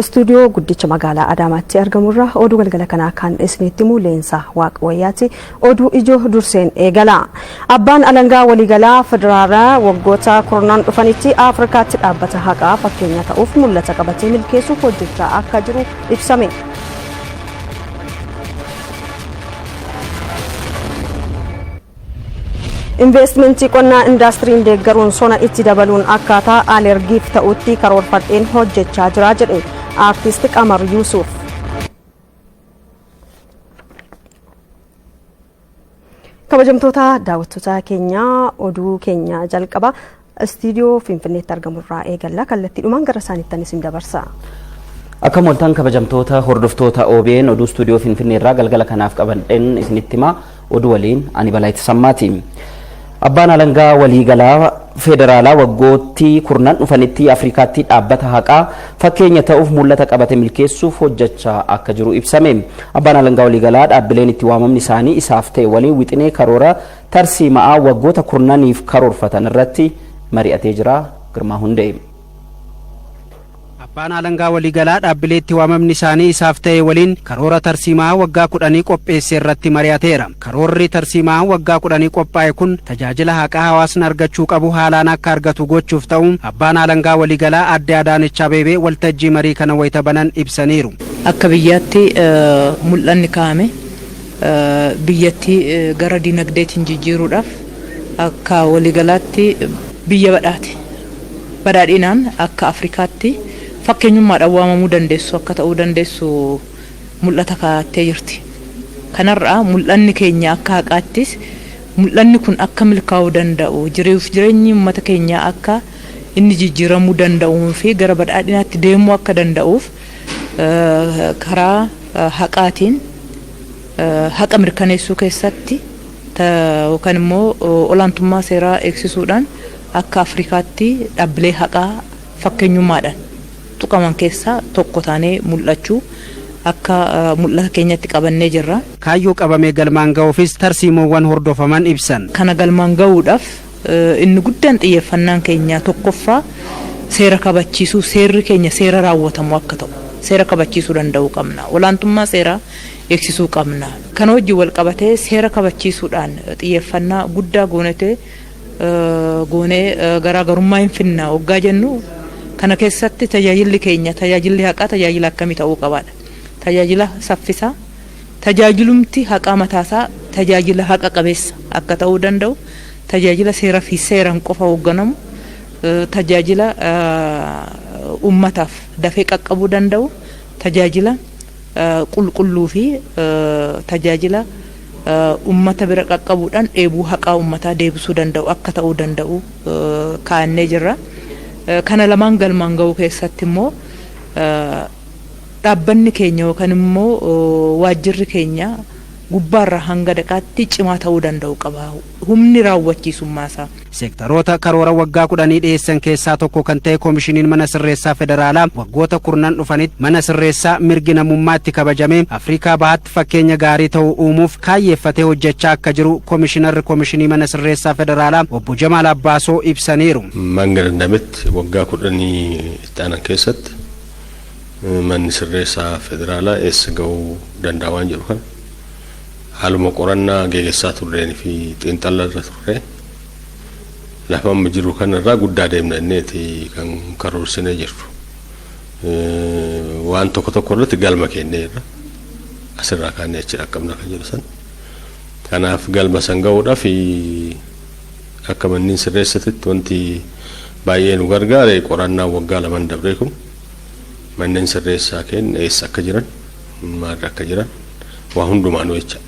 Istuudiyoo guddicha magaalaa Adaamaatti argamurraa oduu galgala kanaa kan isinitti himu Leensaa Waaqwayyaati. Oduu ijoo durseen eegala. Abbaan alangaa waliigalaa federaalaa waggoota kurnaan dhufanitti Afrikaatti dhaabbata haqaa fakkeenya ta'uuf mul'ata qabatee milkeessuuf hojjechaa akka jiru ibsame. Investimentii qonnaa indaastiriin deeggaruun sona itti dabaluun akkaataa alergiif ta'utti karoorfadheen hojjechaa jira jedhe Aartist Qamar Yuusuuf. Kabajamtoota daawwattoota keenyaa, oduu keenya jalqaba istiidiyoo Finfinneetti argamurraa eegalla. Kallattiidhumaan gara isaaniittan isin dabarsa. Akka mooltaan kabajamtoota hordoftoota OBN, oduu istuudiyoo Finfinnee irraa galgala kanaaf qabadheen isinitti hima. Oduu waliin ani Balaa Sammaati. Abbaan alangaa waliigalaa federaalaa waggoottii kurnan dhufanitti Afrikaatti dhaabbata haqaa fakkeenya ta'uuf mul'ata qabate milkeessuuf hojjechaa akka jiru ibsame. Abbaan alangaa waliigalaa dhaabbileen itti waamamni isaanii isaaf ta'e waliin wixinee karoora tarsiima'aa waggoota kurnaniif karoorfatan irratti mari'atee jira. Girmaa Hundee. Abbaan alangaa waliigalaa dhaabbilee itti waamamni isaanii isaaf ta'e waliin karoora tarsiimaa waggaa 10 qopheesse irratti mari'ateera. Karoorri tarsiimaa waggaa 10 qophaa'e kun tajaajila haqaa hawaasni argachuu qabu haalaan akka argatu gochuuf ta'u abbaan alangaa waliigalaa aadde Adaanech Abeebee waltajjii marii kana wayita banan ibsaniiru. Akka biyyaatti mul'anni kaa'ame biyyattii gara dinagdeetiin jijjiiruudhaaf, akka waliigalaatti biyya badhaate badhaadhinaan akka Afrikaatti fakkeenyummaadhaan waamamuu dandeessu akka ta'uu dandeessu mul'ata kaa'attee jirti. Kanarraa mul'anni keenya akka haqaattis mul'anni kun akka milkaa'uu danda'u, jiruuf jireenyi uummata keenyaa akka inni jijjiiramuu danda'uu fi gara badhaadhinaatti deemuu akka danda'uuf, karaa haqaatiin haqa mirkaneessuu keessatti yookaan immoo olaantummaa seeraa eegsisuudhaan akka Afrikaatti dhaabbilee haqaa fakkeenyummaadhaan tuqaman keessaa tokko taanee mul'achuu akka mul'ata keenyatti qabannee jirra. Kaayyoo qabamee galmaan ga'uufis tarsiimoowwan hordofaman ibsan. Kana galmaan ga'uudhaaf inni guddaan xiyyeeffannaan keenya tokkoffaa seera kabachiisuu, seerri keenya seera raawwatamu akka ta'u seera kabachiisuu danda'uu qabna. Olaantummaa seeraa eegsisuu qabna. Kana wajjin wal qabatee seera kabachiisuudhaan xiyyeeffannaa guddaa goonetee goonee garaagarummaa hin finna waggaa jennu kana keessatti tajaajilli keenya, tajaajilli haqaa tajaajila akkamii ta'uu qabaadha. Tajaajila saffisaa, tajaajilumti haqaa mataasaa tajaajila haqa qabeessa akka ta'uu danda'u, tajaajila seera fi seeraan qofa hoogganamu, tajaajila ummataaf dafee qaqqabuu danda'u, tajaajila qulqulluu fi tajaajila ummata bira qaqqabuudhaan dheebuu haqaa ummataa deebisuu danda'u akka ta'uu danda'u kaa'annee jirra. Kana lamaan galmaan ga'uu keessatti immoo dhaabbanni keenya yookaan immoo waajjirri keenya gubbaarraa hanga daqaatti cimaa ta'uu danda'u qaba. Humni raawwachiisummaa isaa. Seektaroota karoora waggaa 10 dhiyeessan keessaa tokko kan ta'e koomishiniin mana sirreessaa federaalaa waggoota kurnan dhufanitti mana sirreessaa mirgi namummaatti kabajamee Afrikaa Bahaatti fakkeenya gaarii ta'u uumuuf kaayyeeffatee hojjechaa akka jiru koomishinarri koomishinii mana sirreessaa federaalaa obbo Jamaal Abbaasoo ibsaniiru. Hanga danda'ametti waggaa 10 itti aanan keessatti manni sirreessaa federaalaa eessa ga'uu danda'a waan jedhu kana haaluma qorannaa geggeessaa turreen fi xiinxalla irra turre lafa amma jiru kanarraa guddaa deemna inneeti kan karoorsinee jirru. Waan tokko tokko irratti galma kennee jirra. Asirraa kaanee achi dhaqqabna kan jedhu san. Kanaaf galma san ga'uudhaaf akka manneen sirreessatitti wanti baay'ee nu gargaare qorannaa waggaa laman dabree kun manneen sirreessaa keenya eessa akka jiran, maalirra akka jiran, waa hundumaanuu jecha.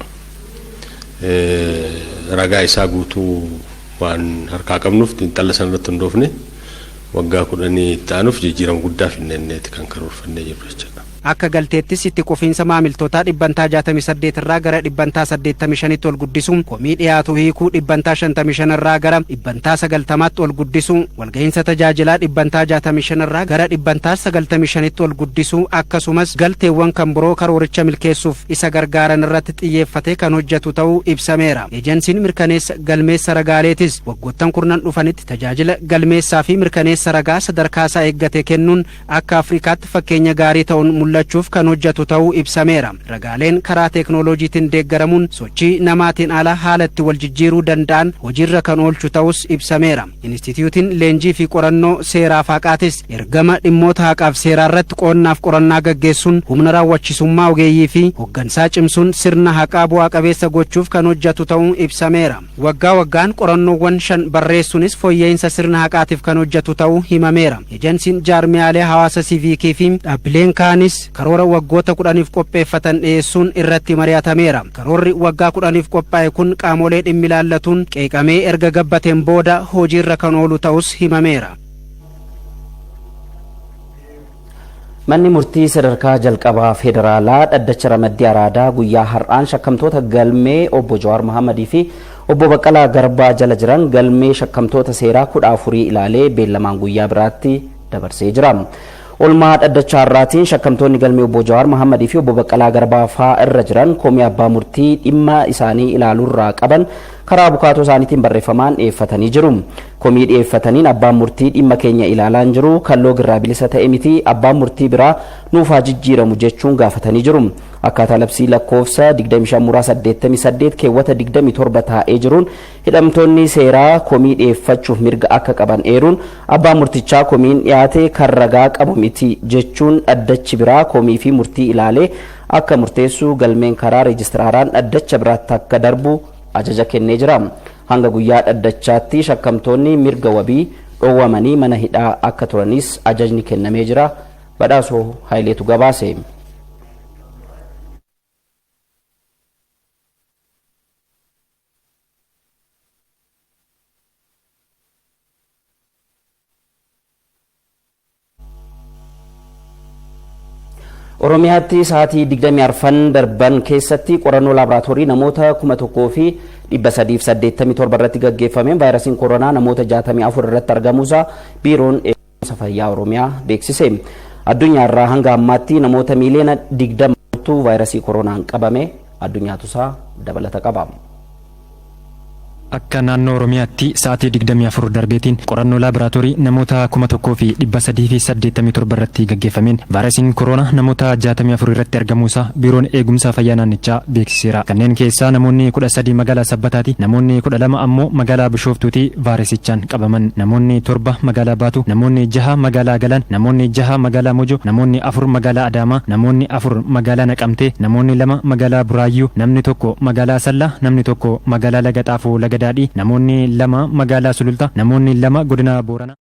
Ragaa isaa guutuu waan harkaa qabnuuf xiinxalla sana irratti hundoofne waggaa 10 itti aanuuf jijjiirama guddaa finneeti kan karoorfannee jirru jechuudha. Akka galteettis itti qufiinsa maamiltootaa 68% irraa gara 85%tti ol guddisuun, komii dhiyaatu hiikuu 55% irraa gara 90%tti ol guddisuu, walga'iinsa tajaajilaa 65% irraa gara 95%tti ol guddisuu, akkasumas galteewwan kan biroo karooricha milkeessuuf isa gargaaran irratti xiyyeeffatee kan hojjetu ta'uu ibsameera. Ejensiin mirkaneessa galmeessa ragaaleetis waggoottan 10 dhufanitti tajaajila galmeessaa fi mirkaneessa ragaa sadarkaa isaa eeggate kennuun akka Afrikaatti fakkeenya gaarii ta'uun mul'achuuf kan hojjetu ta'uu ibsameera. Ragaaleen karaa teeknooloojiitiin deeggaramuun sochii namaatiin ala haala itti wal jijjiiruu danda'an hojiirra kan oolchu ta'us ibsameera. Inistituutiin leenjii fi qorannoo seeraaf haqaatis ergama dhimmoota haqaaf seeraa irratti qo'annaaf qorannaa gaggeessuun humna raawwachisummaa ogeeyyii fi hoggansaa cimsuun sirna haqaa bu'aa qabeessa gochuuf kan hojjetu ta'uu ibsameera. Waggaa waggaan qorannoowwan 5 barreessuunis fooyya'insa sirna haqaatiif kan hojjetu ta'uu himameera. Ejensiin jaarmiyaalee hawaasa siiviikii fi dhaabbileen kaanis karoora waggoota 10f qopheeffatan dhiyeessuun irratti mari'atameera. Karoorri waggaa 10f qophaa'e kun qaamolee dhimmi ilaallatuun qeeqamee erga gabbateen booda hojiirra kan oolu ta'us himameera. Manni murtii sadarkaa jalqabaa federaalaa dhaddacha ramaddii Araadaa guyyaa har'aan shakkamtoota galmee obbo Jawaar Mohammadii fi obbo Baqqalaa Garbaa jala jiran galmee shakkamtoota seeraa 14 ilaalee beellamaan guyyaa biraatti dabarsee jira. Olmaa dhaddacha har'aatiin shakkamtoonni galmee obbo Jawaar Mohammadii fi obbo Baqqalaa Garbaa fa'aa irra jiran komii abbaa murtii dhimma isaanii ilaaluurraa qaban karaa abukaatoo isaaniitiin barreeffamaan dhiyeeffatanii jiru. Komii dhiyeeffataniin abbaan murtii dhimma keenya ilaalaa hin jiru, kan loogirraa bilisa ta'e miti, abbaan murtii biraa nuuf haa jijjiiramu jechuun gaafatanii jiru. Akkaataa labsii lakkoofsa 25 muraa 88 keewwata 27 taa'ee jiruun hidhamtoonni seeraa komii dhiyeeffachuuf mirga akka qaban eeruun abbaan murtichaa komiin dhiyaate kan ragaa qabu miti jechuun dhaddachi biraa komii fi murtii ilaalee akka murteessu galmeen karaa reejistiraaraan dhaddacha biraatti akka darbu ajaja kennee jira. Hanga guyyaa dhaddachaatti shakkamtoonni mirga wabii dhoowwamanii mana hidhaa akka turanis ajajni kennamee jira. Badhaasoo Hayileetu gabaase. Oromiyaatti sa'aatii 24 darban keessatti qorannoo laaboraatoorii namoota 1387 irratti gaggeeffameen vaayirasiin koronaa namoota 64 irratti argamuusaa biiroon eegumsa fayyaa Oromiyaa beeksise. Addunyaarraa hanga ammaatti namoota miiliyoona 20 vaayirasii koronaan qabame addunyaatusaa dabalata qaba. Akka naannoo Oromiyaatti sa'aatii 24 darbeetiin qorannoo laaboraatoorii namoota 1387 irratti gaggeeffameen vaayirasiin koronaa namoota 64 irratti argamuusaa biiroon eegumsa fayyaa naannichaa beeksiseera. Kanneen keessaa namoonni 13 magaalaa Sabbataati, namoonni 12 ammoo magaalaa Bishooftuuti vaayirasichaan qabaman. Namoonni 7 magaalaa Baatu, namoonni 6 magaalaa Galaan, namoonni 6 magaalaa Mojo, namoonni 4 magaalaa Adaamaa, namoonni 4 magaalaa Naqamtee, namoonni 2 magaalaa Buraayyuu, namni 1 magaalaa Asallaa, namni 1 magaalaa Laga Xaafoo Laga Daadhii, namoonni 2 magaalaa Sulultaa, namoonni 2 godina Booranaa.